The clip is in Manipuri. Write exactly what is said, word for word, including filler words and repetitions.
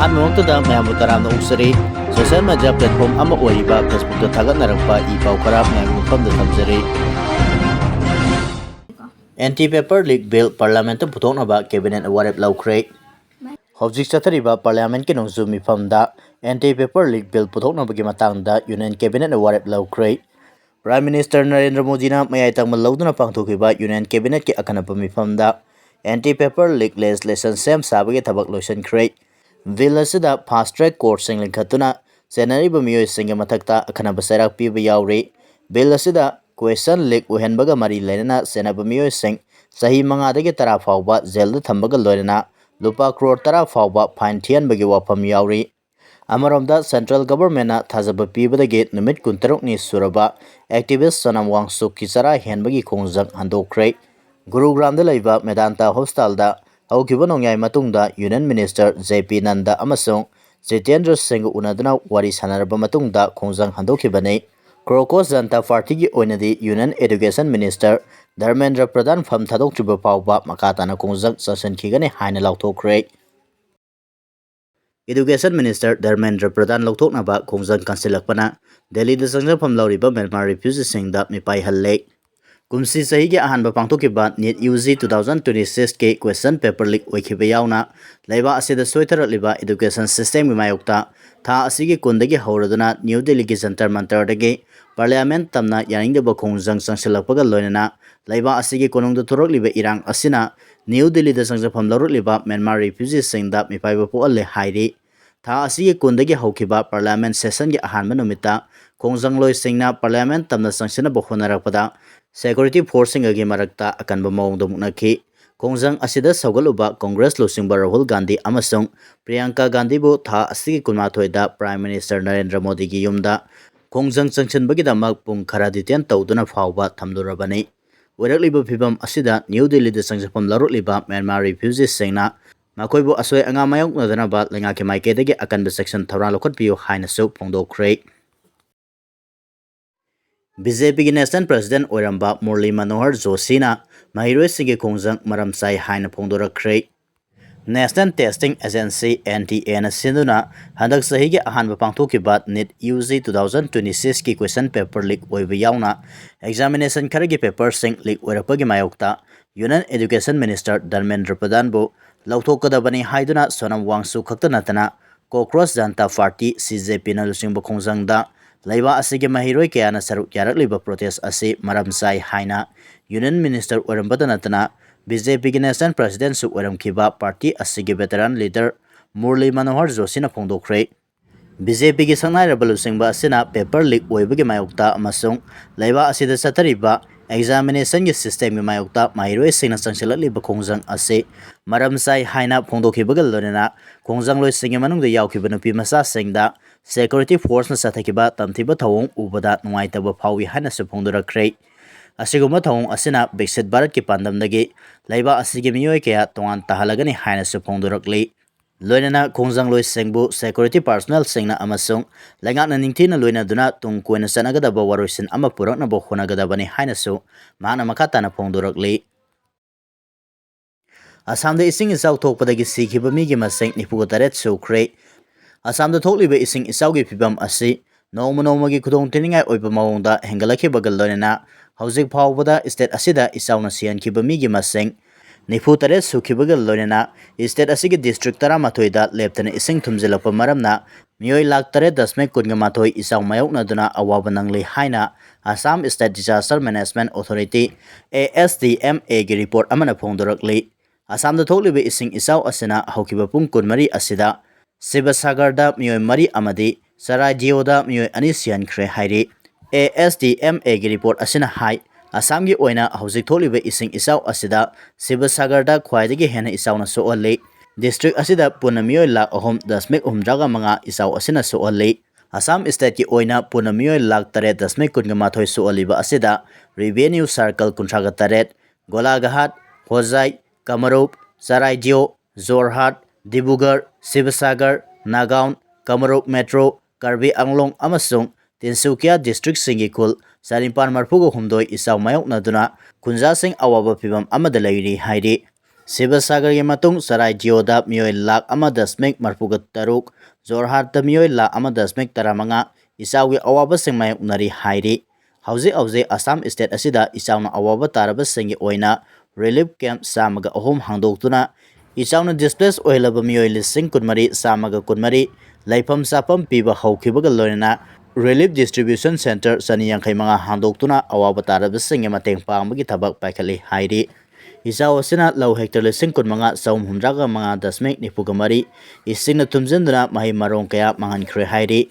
ꯑꯍꯥꯟꯕꯃꯛꯇꯗ ꯃꯌꯥꯝꯕꯨ ꯇꯔꯥꯝꯅ ꯑꯣꯛꯆꯔꯤ꯫ Social media platform ꯑꯃ ꯑꯣꯏꯔꯤꯕ Facebookꯇ ꯊꯥꯒꯠꯅꯔꯛꯄ ꯏ ꯄꯥꯎ ꯈꯔ ꯃꯌꯥꯝꯒꯤ ꯃꯐꯝꯗ ꯊꯝꯖꯔꯤ꯫ Anti paper leak bill Parliamentꯇ ꯄꯨꯊꯣꯛꯅꯕ Cabinetꯅ ꯋꯥꯔꯦꯞ ꯂꯧꯈ꯭ꯔꯦ꯫ ꯍꯧꯖꯤꯛ ꯆꯠꯊꯔꯤꯕ Parliamentꯀꯤ ꯅꯣꯡꯖꯨ ꯃꯤꯐꯝꯗ Anti paper leak bill ꯄꯨꯊꯣꯛꯅꯕꯒꯤ ꯃꯇꯥꯡꯗ Union Cabinetꯅ ꯋꯥꯔꯦꯞ ꯂꯧꯈ꯭ꯔꯦ꯫ Prime Minister ꯅꯔꯦꯟꯗ꯭ꯔ ꯃꯣꯗꯤꯅ ꯃꯌꯥꯏ ꯇꯪꯕ ꯂꯧꯗꯨꯅ ꯄꯥꯡꯊꯣꯛꯈꯤꯕ Union Cabinetꯀꯤ ꯑꯈꯟꯅꯕ ꯃꯤꯐꯝꯗ Anti paper leak legislation ꯁꯦꯝ ꯁꯥꯕꯒꯤ ꯊꯕꯛ ꯂꯣꯏꯁꯤꯟꯈ꯭ꯔꯦ꯫ Bill ꯑꯁꯤꯗ fast track courtꯁꯤꯡ ꯂꯤꯡꯈꯠꯇꯨꯅ ꯆꯦꯟꯅꯔꯤꯕ ꯃꯤꯑꯣꯏꯁꯤꯡꯒꯤ ꯃꯊꯛꯇ ꯑꯈꯟꯅꯕ ꯆꯩꯔꯥꯛ ꯄꯤꯕ ꯌꯥꯎꯔꯤ꯫ Bill ꯑꯁꯤꯗ question leak ꯑꯣꯏꯍꯟꯕꯒ ꯃꯔꯤ ꯂꯩꯅꯅ ꯆꯦꯟꯅꯕ ꯃꯤꯑꯣꯏꯁꯤꯡ ꯆꯍꯤ ꯃꯉꯥꯗꯒꯤ ꯇꯔꯥ ꯐꯥꯎꯕ ꯖꯦꯜꯗ ꯊꯝꯕꯒ ꯂꯣꯏꯅꯅ ꯂꯨꯄꯥ ꯀ꯭ꯔꯣꯔ ꯇꯔꯥ ꯐꯥꯎꯕ fine ꯊꯤꯍꯟꯕꯒꯤ ꯋꯥꯐꯝ ꯌꯥꯎꯔꯤ꯫ ꯑꯃꯔꯣꯝꯗ Central Governmentꯅ ꯊꯥꯖꯕ ꯄꯤꯕꯗꯒꯤ ꯅꯨꯃꯤꯠ ꯀꯨꯟꯇꯔꯨꯛꯅꯤ ꯁꯨꯔꯕ activist ꯁꯣꯅꯝ ꯋꯥꯡꯆꯨꯛꯀꯤ ꯆꯔꯥ ꯍꯦꯟꯕꯒꯤ ꯈꯣꯡꯖꯪ ꯍꯟꯗꯣꯛꯈ꯭ꯔꯦ꯫ ꯒꯨꯔꯨꯒ꯭ꯔꯥꯝꯗ ꯂꯩꯕ ꯃꯦꯗꯥꯟꯇ ꯍꯣꯁꯄꯤꯇꯥꯜꯗ ꯍꯧꯈꯤꯕ ꯅꯣꯡꯌꯥꯏ ꯃꯇꯨꯡꯗ Union Minister J P Nanda ꯑꯃꯁꯨꯡ ꯖꯤꯇꯦꯟꯗ꯭ꯔ ꯁꯤꯡꯒ ꯎꯅꯗꯨꯅ ꯋꯥꯔꯤ ꯁꯥꯟꯅꯔꯕ ꯃꯇꯨꯡꯗ ꯈꯣꯡꯖꯪ ꯍꯟꯗꯣꯛꯈꯤꯕꯅꯤ꯫ ꯀ꯭ꯔꯣꯀꯣꯁ ꯖꯟꯇꯥ ꯄꯥꯔꯇꯤꯒꯤ ꯑꯣꯏꯅꯗꯤ Union Education Minister ꯙꯔꯃꯦꯟꯗ꯭ꯔ ꯄ꯭ꯔꯙꯥꯟ ꯐꯝ ꯊꯥꯗꯣꯛꯇ꯭ꯔꯤꯕ ꯐꯥꯎꯕ ꯃꯈꯥ ꯇꯥꯅ ꯈꯣꯡꯖꯪ ꯆꯪꯁꯤꯟꯈꯤꯒꯅꯤ ꯍꯥꯏꯅ ꯂꯥꯎꯊꯣꯛꯈ꯭ꯔꯦ꯫ Education Minister ꯙꯔꯃꯦꯟꯗ꯭ꯔ ꯄ꯭ꯔꯙꯥꯟ ꯂꯧꯊꯣꯛꯅꯕ ꯈꯣꯡꯖꯪ ꯀꯟꯁꯤꯜꯂꯛꯄꯅ ꯗꯦꯜꯂꯤꯗ ꯆꯪꯖꯐꯝ ꯂꯧꯔꯤꯕ ꯃ꯭ꯌꯥꯟꯃꯥꯔ ꯔꯤꯐ꯭ꯌꯨꯖꯤꯁꯤꯡꯗ ꯃꯤꯄꯥꯏꯍꯜꯂꯦ꯫ ꯀꯨꯝꯁꯤ ꯆꯍꯤꯒꯤ ꯑꯍꯥꯟꯕ ꯄꯥꯡꯊꯣꯛꯈꯤꯕ NEET UG two thousand twenty sixꯀꯤ question paper leak ꯑꯣꯏꯈꯤꯕ ꯌꯥꯎꯅ ꯂꯩꯕꯥꯛ ꯑꯁꯤꯗ ꯁꯣꯏꯊꯔꯛꯂꯤꯕ education systemꯒꯤ ꯃꯥꯌꯣꯛꯇ ꯊꯥ ꯑꯁꯤꯒꯤ ꯀꯨꯟꯗꯒꯤ ꯍꯧꯔꯗꯨꯅ ꯅ꯭ꯌꯨ ꯗꯦꯜꯂꯤꯒꯤ ꯖꯟꯇꯔ ꯃꯟꯇꯔꯗꯒꯤ Parliament ꯇꯝꯅ ꯌꯥꯅꯤꯡꯗꯕ ꯈꯣꯡꯖꯪ ꯆꯪꯁꯤꯜꯂꯛꯄꯒ ꯂꯣꯏꯅꯅ ꯂꯩꯕꯥꯛ ꯑꯁꯤꯒꯤ ꯀꯣꯅꯨꯡꯗ ꯊꯣꯔꯛꯂꯤꯕ ꯏꯔꯥꯡ ꯑꯁꯤꯅ ꯅ꯭ꯌꯨ ꯗꯦꯜꯂꯤꯗ ꯆꯪꯖꯐꯝ ꯂꯧꯔꯛꯂꯤꯕ ꯃ꯭ꯌꯥꯟꯃꯥꯔ ꯔꯤꯐ꯭ꯌꯨꯖꯤꯁꯤꯡꯗ ꯃꯤꯄꯥꯏꯕ ꯄꯣꯛꯍꯜꯂꯦ ꯍꯥꯏꯔꯤ꯫ ꯊꯥ ꯑꯁꯤꯒꯤ ꯀꯨꯟꯗꯒꯤ ꯍꯧꯈꯤꯕ Parliament sessionꯒꯤ ꯑꯍꯥꯟꯕ ꯅꯨꯃꯤꯠꯇ ꯈꯣꯡꯖꯪꯂꯣꯏꯁꯤꯡꯅ Parliament ꯇꯝꯅ ꯆꯪꯁꯤꯟꯅꯕ ꯍꯣꯠꯅꯔꯛꯄꯗ security forceꯁꯤꯡꯒꯒꯤ ꯃꯔꯛꯇ ꯑꯀꯟꯕ ꯃꯑꯣꯡꯗ ꯃꯨꯛꯅꯈꯤ꯫ ꯈꯣꯡꯖꯪ ꯑꯁꯤꯗ ꯁꯧꯒꯠꯂꯨꯕ ꯀꯣꯡꯒ꯭ꯔꯦꯁ ꯂꯨꯆꯤꯡꯕ ꯔꯥꯍꯨꯜ ꯒꯥꯟꯙꯤ ꯑꯃꯁꯨꯡ ꯄ꯭ꯔꯤꯌꯥꯡꯀꯥ ꯒꯥꯟꯙꯤꯕꯨ ꯊꯥ ꯑꯁꯤꯒꯤ ꯀꯨꯟꯃꯥꯊꯣꯏꯗ Prime Minister ꯅꯔꯦꯟꯗ꯭ꯔ ꯃꯣꯗꯤꯒꯤ ꯌꯨꯝꯗ ꯈꯣꯡꯖꯪ ꯆꯪꯁꯤꯟꯕꯒꯤꯗꯃꯛ ꯄꯨꯡ ꯈꯔ detain ꯇꯧꯗꯨꯅ ꯐꯥꯎꯕ ꯊꯝꯂꯨꯔꯕꯅꯤ꯫ ꯑꯣꯏꯔꯛꯂꯤꯕ ꯐꯤꯕꯝ ꯑꯁꯤꯗ ꯅ꯭ꯌꯨ ꯗꯦꯜꯂꯤꯗ ꯆꯪꯖꯐꯝ ꯂꯧꯔꯛꯂꯤꯕ ꯃ꯭ꯌꯥꯟꯃꯥꯔ ꯔꯤꯐ꯭ꯌꯨꯖꯤꯁꯤꯡꯅ ꯃꯈꯣꯏꯕꯨ ꯑꯁꯣꯏ ꯑꯉꯥꯝ ꯃꯥꯌꯣꯛꯅꯗꯅꯕ ꯂꯩꯉꯥꯛꯀꯤ ꯃꯥꯏꯀꯩꯗꯒꯤ ꯑꯀꯟꯕ ꯆꯦꯛꯁꯤꯟ ꯊꯧꯔꯥꯡ ꯂꯧꯈꯠꯄꯤꯌꯨ ꯍꯥꯏꯅꯁꯨ ꯐꯣꯡꯗꯣꯛꯈ꯭ꯔꯦ꯫ BJPꯒꯤ National President ꯑꯣꯏꯔꯝꯕ ꯃꯨꯔꯂꯤ ꯃꯅꯣꯍꯔ ꯖꯣꯁꯤꯅ ꯃꯍꯩꯔꯣꯏꯁꯤꯡꯒꯤ ꯈꯣꯡꯖꯪ ꯃꯔꯝ ꯆꯥꯏ ꯍꯥꯏꯅ ꯐꯣꯡꯗꯣꯔꯛꯈ꯭ꯔꯦ꯫ National Testing Agency, N T A ꯅ ꯁꯤꯟꯗꯨꯅ ꯍꯟꯗꯛ ꯆꯍꯤꯒꯤ ꯑꯍꯥꯟꯕ ꯄꯥꯡꯊꯣꯛꯈꯤꯕ NEET U G two thousand twenty six ꯀꯤ question paper leak ꯑꯣꯏꯕ ꯌꯥꯎꯅ examination ꯈꯔꯒꯤ paper ꯁꯤꯡ leak ꯑꯣꯏꯔꯛꯄꯒꯤ ꯃꯥꯌꯣꯛꯇ Union Education Minister ꯙꯔꯃꯦꯟꯗ꯭ꯔ ꯄ꯭ꯔꯙꯥꯟꯕꯨ ꯂꯧꯊꯣꯛꯀꯗꯕꯅꯤ ꯍꯥꯏꯗꯨꯅ ꯁꯣꯅꯝ ꯋꯥꯡꯆꯨꯛ ꯈꯛꯇ ꯅꯠꯇꯅ Cockroach Janata Party, C J P ꯅ ꯂꯨꯆꯤꯡꯕ ꯈꯣꯡꯖꯪꯗ ꯂꯩꯕꯥꯛ ꯑꯁꯤꯒꯤ ꯃꯍꯩꯔꯣꯏ ꯀꯌꯥꯅ ꯁꯔꯨꯛ ꯌꯥꯔꯛꯂꯤꯕ protest ꯑꯁꯤ ꯃꯔꯝ ꯆꯥꯏ ꯍꯥꯏꯅ Union Minister ꯑꯣꯏꯔꯝꯕꯇ ꯅꯠꯇꯅ B J P ꯒꯤ National President ꯁꯨ ꯑꯣꯏꯔꯝꯈꯤꯕ party ꯑꯁꯤꯒꯤ veteran leader ꯃꯨꯔꯂꯤ ꯃꯅꯣꯍꯔ ꯖꯣꯁꯤꯅ ꯐꯣꯡꯗꯣꯛꯈ꯭ꯔꯦ꯫ B J P ꯒꯤ ꯁꯛꯅꯥꯏꯔꯕ ꯂꯨꯆꯤꯡꯕ ꯑꯁꯤꯅ paper leak ꯑꯣꯏꯕꯒꯤ ꯃꯥꯌꯣꯛꯇ ꯑꯃꯁꯨꯡ ꯂꯩꯕꯥꯛ ꯑꯁꯤꯗ ꯆꯠꯊꯔꯤꯕ examination ꯒꯤ system ꯒꯤ ꯃꯥꯌꯣꯛꯇ ꯃꯍꯩꯔꯣꯏꯁꯤꯡꯅ ꯆꯪꯁꯤꯜꯂꯛꯂꯤꯕ ꯈꯣꯡꯖꯪ ꯑꯁꯤ ꯃꯔꯝ ꯆꯥꯏ ꯍꯥꯏꯅ ꯐꯣꯡꯗꯣꯛꯈꯤꯕꯒ ꯂꯣꯏꯅꯅ ꯈꯣꯡꯖꯪꯂꯣꯏꯁꯤꯡꯒꯤ ꯃꯅꯨꯡꯗ ꯌꯥꯎꯈꯤꯕ ꯅꯨꯄꯤ ꯃꯆꯥꯁꯤꯡꯗ security force ꯅ ꯆꯠꯊꯈꯤꯕ ꯇꯝꯊꯤꯕ ꯊꯧꯑꯣꯡ ꯎꯕꯗ ꯅꯨꯡꯉꯥꯏꯇꯕ ꯐꯥꯎꯏ ꯍꯥꯏꯅꯁꯨ ꯐꯣꯡꯗꯣꯔꯛꯈ꯭ꯔꯦ꯫ ꯑꯁꯤꯒꯨꯝꯕ ꯊꯧꯑꯣꯡ ꯑꯁꯤꯅ ꯕꯤꯛꯁꯤꯠ ꯚꯥꯔꯠꯀꯤ ꯄꯥꯟꯗꯝꯗꯒꯤ ꯂꯩꯕꯥꯛ ꯑꯁꯤꯒꯤ ꯃꯤꯑꯣꯏ ꯀꯌꯥ ꯇꯣꯉꯥꯟ ꯇꯥꯍꯜꯂꯒꯅꯤ ꯍꯥꯏꯅꯁꯨ ꯐꯣꯡꯗꯣꯔꯛꯂꯤ꯫ ꯂꯣꯏꯅꯅ ꯈꯣꯡꯖꯪꯂꯣꯏꯁꯤꯡꯕꯨ security personnel ꯁꯤꯡꯅ ꯑꯃꯁꯨꯡ ꯂꯩꯉꯥꯛꯅ ꯅꯤꯡꯊꯤꯅ ꯂꯣꯏꯅꯗꯨꯅ ꯇꯨꯡ ꯀꯣꯏꯅ ꯆꯠꯅꯒꯗꯕ ꯋꯥꯔꯣꯏꯁꯤꯟ ꯑꯃ ꯄꯨꯔꯛꯅꯕ ꯍꯣꯠꯅꯒꯗꯕꯅꯤ ꯍꯥꯏꯅꯁꯨ ꯃꯍꯥꯛꯅ ꯃꯈꯥ ꯇꯥꯅ ꯐꯣꯡꯗꯣꯔꯛꯂꯤ꯫ ꯑꯁꯥꯝꯗ ꯏꯁꯤꯡ ꯏꯆꯥꯎ ꯊꯣꯛꯄꯗꯒꯤ ꯁꯤꯈꯤꯕ ꯃꯤꯒꯤ ꯃꯁꯤꯡ ꯅꯤꯐꯨ ꯇꯔꯦꯠ ꯁꯨꯈ꯭ꯔꯦ꯫ ꯑꯁꯥꯝꯗ ꯊꯣꯛꯂꯤꯕ ꯏꯁꯤꯡ ꯏꯆꯥꯎꯒꯤ ꯐꯤꯕꯝ ꯑꯁꯤ ꯅꯣꯡꯃ ꯅꯣꯡꯃꯒꯤ ꯈꯨꯗꯣꯡ ꯊꯤꯅꯤꯡꯉꯥꯏ ꯑꯣꯏꯕ ꯃꯑꯣꯡꯗ ꯍꯦꯟꯒꯠꯂꯛꯈꯤꯕꯒ ꯂꯣꯏꯅꯅ ꯍꯧꯖꯤꯛ ꯐꯥꯎꯕꯗ state ꯑꯁꯤꯗ ꯏꯆꯥꯎꯅ ꯁꯤꯍꯟꯈꯤꯕ ꯃꯤꯒꯤ ꯃꯁꯤꯡ ꯅꯤꯐꯨ ꯇꯔꯦꯠ ꯁꯨꯈꯤꯕꯒ ꯂꯣꯏꯅꯅ state ꯑꯁꯤꯒꯤ district ꯇꯔꯥꯃꯥꯊꯣꯏꯗ ꯂꯦꯞꯇꯅ ꯏꯁꯤꯡ ꯊꯨꯝꯖꯤꯜꯂꯛꯄ ꯃꯔꯝꯅ ꯃꯤꯑꯣꯏ ꯂꯥꯈ ꯇꯔꯦꯠ ꯗꯁꯃꯤꯛ ꯀꯨꯟꯒ ꯃꯥꯊꯣꯏ ꯏꯆꯥꯎ ꯃꯥꯌꯣꯛꯅꯗꯨꯅ ꯑꯋꯥꯕ ꯅꯪꯂꯤ ꯍꯥꯏꯅ Assam State Disaster Management Authority, A S D M A ꯒꯤ report ꯑꯃꯅ ꯐꯣꯡꯗꯣꯔꯛꯂꯤ꯫ ꯑꯁꯥꯝꯗ ꯊꯣꯛꯂꯤꯕ ꯏꯁꯤꯡ ꯏꯆꯥꯎ ꯑꯁꯤꯅ ꯍꯧꯈꯤꯕ ꯄꯨꯡ ꯀꯨꯟꯃꯔꯤ ꯑꯁꯤꯗ ꯁꯤꯕꯁꯥꯒꯔꯗ ꯃꯤꯑꯣꯏ ꯃꯔꯤ ꯑꯃꯗꯤ ꯆꯔꯥꯏꯗꯤꯌꯣꯗ ꯃꯤꯑꯣꯏ ꯑꯅꯤ ꯁꯤꯍꯟꯈ꯭ꯔꯦ ꯍꯥꯏꯔꯤ꯫ A S D M A ꯒꯤ report ꯑꯁꯤꯅ ꯍꯥꯏ, ꯑꯁꯥꯝꯒꯤ ꯑꯣꯏꯅ ꯍꯧꯖꯤꯛ ꯊꯣꯛꯂꯤꯕ ꯏꯁꯤꯡ ꯏꯆꯥꯎ ꯑꯁꯤꯗ ꯁꯤꯕꯁꯥꯒꯔꯗ ꯈ꯭ꯋꯥꯏꯗꯒꯤ ꯍꯦꯟꯅ ꯏꯆꯥꯎꯅ ꯁꯣꯛꯍꯜꯂꯤ꯫ District ꯑꯁꯤꯗ ꯄꯨꯟꯅ ꯃꯤꯑꯣꯏ ꯂꯥꯈ ꯑꯍꯨꯝ ꯗꯁꯃꯤꯛ ꯍꯨꯝꯗ꯭ꯔꯥꯒ ꯃꯉꯥ ꯏꯆꯥꯎ ꯑꯁꯤꯅ ꯁꯣꯛꯍꯜꯂꯤ꯫ ꯑꯁꯥꯝ state ꯀꯤ ꯑꯣꯏꯅ ꯄꯨꯟꯅ ꯃꯤꯑꯣꯏ ꯂꯥꯈ ꯇꯔꯦꯠ ꯗꯁꯃꯤꯛ ꯀꯨꯟꯒ ꯃꯥꯊꯣꯏ ꯁꯣꯛꯍꯜꯂꯤꯕ ꯑꯁꯤꯗ revenue circle ꯀꯨꯟꯊ꯭ꯔꯥꯒ ꯇꯔꯦꯠ, ꯒꯣꯂꯥꯘꯥꯠ, ꯍꯣꯖꯥꯏ, ꯀꯃꯔꯨꯞ, ꯆꯔꯥꯏꯗꯤꯌꯣ, ꯖꯣꯔꯍꯥꯠ, ꯗꯤꯕꯨꯒꯔ, ꯁꯤꯕꯁꯥꯒꯔ, ꯅꯥꯒꯥꯎꯟ, ꯀꯃꯔꯨꯞ Metro, ꯀꯔꯕꯤ ꯑꯪꯂꯣꯡ ꯑꯃꯁꯨꯡ ꯇꯤꯟꯁꯨꯀꯤꯌꯥ district ꯁꯤꯡꯒꯤ ꯈꯨꯜ ꯆꯅꯤꯄꯥꯟ ꯃꯔꯤꯐꯨꯒ ꯍꯨꯝꯗꯣꯏ ꯏꯆꯥꯎ ꯃꯥꯌꯣꯛꯅꯗꯨꯅ ꯈꯨꯟꯖꯥꯁꯤꯡ ꯑꯋꯥꯕ ꯐꯤꯚꯝ ꯑꯃꯗ ꯂꯩꯔꯤ ꯍꯥꯏꯔꯤ꯫ ꯁꯤꯕꯁꯥꯒꯔꯒꯤ ꯃꯇꯨꯡ ꯆꯔꯥꯏ ꯖꯤꯑꯣꯗ ꯃꯤꯑꯣꯏ ꯂꯥꯈ ꯑꯃ ꯗꯁꯃꯤꯛ ꯃꯔꯤꯐꯨꯒ ꯇꯔꯨꯛ, ꯖꯣꯔꯍꯥꯠꯇ ꯃꯤꯑꯣꯏ ꯂꯥꯈ ꯑꯃ ꯗꯁꯃꯤꯛ ꯇꯔꯥꯃꯉꯥ ꯏꯆꯥꯎꯒꯤ ꯑꯋꯥꯕꯁꯤꯡ ꯃꯥꯌꯣꯛꯅꯔꯤ ꯍꯥꯏꯔꯤ꯫ ꯍꯧꯖꯤꯛ ꯍꯧꯖꯤꯛ ꯑꯁꯥꯝ state ꯑꯁꯤꯗ ꯏꯆꯥꯎꯅ ꯑꯋꯥꯕ ꯇꯥꯔꯕꯁꯤꯡꯒꯤ ꯑꯣꯏꯅ relief camp ꯆꯥꯝꯃꯒ ꯑꯍꯨꯝ ꯍꯥꯡꯗꯣꯛꯇꯨꯅ ꯏꯆꯥꯎꯅ displace ꯑꯣꯏꯍꯜꯂꯕ ꯃꯤꯑꯣꯏ ꯂꯤꯁꯤꯡ ꯀꯨꯟꯃꯔꯤ ꯆꯥꯝꯃꯒ ꯀꯨꯟꯃꯔꯤ ꯂꯩꯐꯝ ꯆꯥꯐꯝ ꯄꯤꯕ ꯍꯧꯈꯤꯕꯒ ꯂꯣꯏꯅꯅ relief distribution centre ꯆꯅꯤ ꯌꯥꯡꯈꯩ ꯃꯉꯥ ꯍꯥꯡꯗꯣꯛꯇꯨꯅ ꯑꯋꯥꯕ ꯇꯥꯔꯕꯁꯤꯡꯒꯤ ꯃꯇꯦꯡ ꯄꯥꯡꯕꯒꯤ ꯊꯕꯛ ꯄꯥꯏꯈꯠꯂꯤ ꯍꯥꯏꯔꯤ꯫ ꯏꯆꯥꯎ ꯑꯁꯤꯅ ꯂꯧ hectare ꯂꯤꯁꯤꯡ ꯀꯨꯟꯃꯉꯥ ꯆꯍꯨꯝ ꯍꯨꯝꯗ꯭ꯔꯥꯒ ꯃꯉꯥ ꯗꯁꯃꯤꯛ ꯅꯤꯐꯨꯒ ꯃꯔꯤ ꯏꯁꯤꯡꯅ ꯊꯨꯝꯖꯤꯟꯗꯨꯅ ꯃꯍꯩ ꯃꯔꯣꯡ ꯀꯌꯥ ꯃꯥꯡꯍꯟꯈ꯭ꯔꯦ ꯍꯥꯏꯔꯤ꯫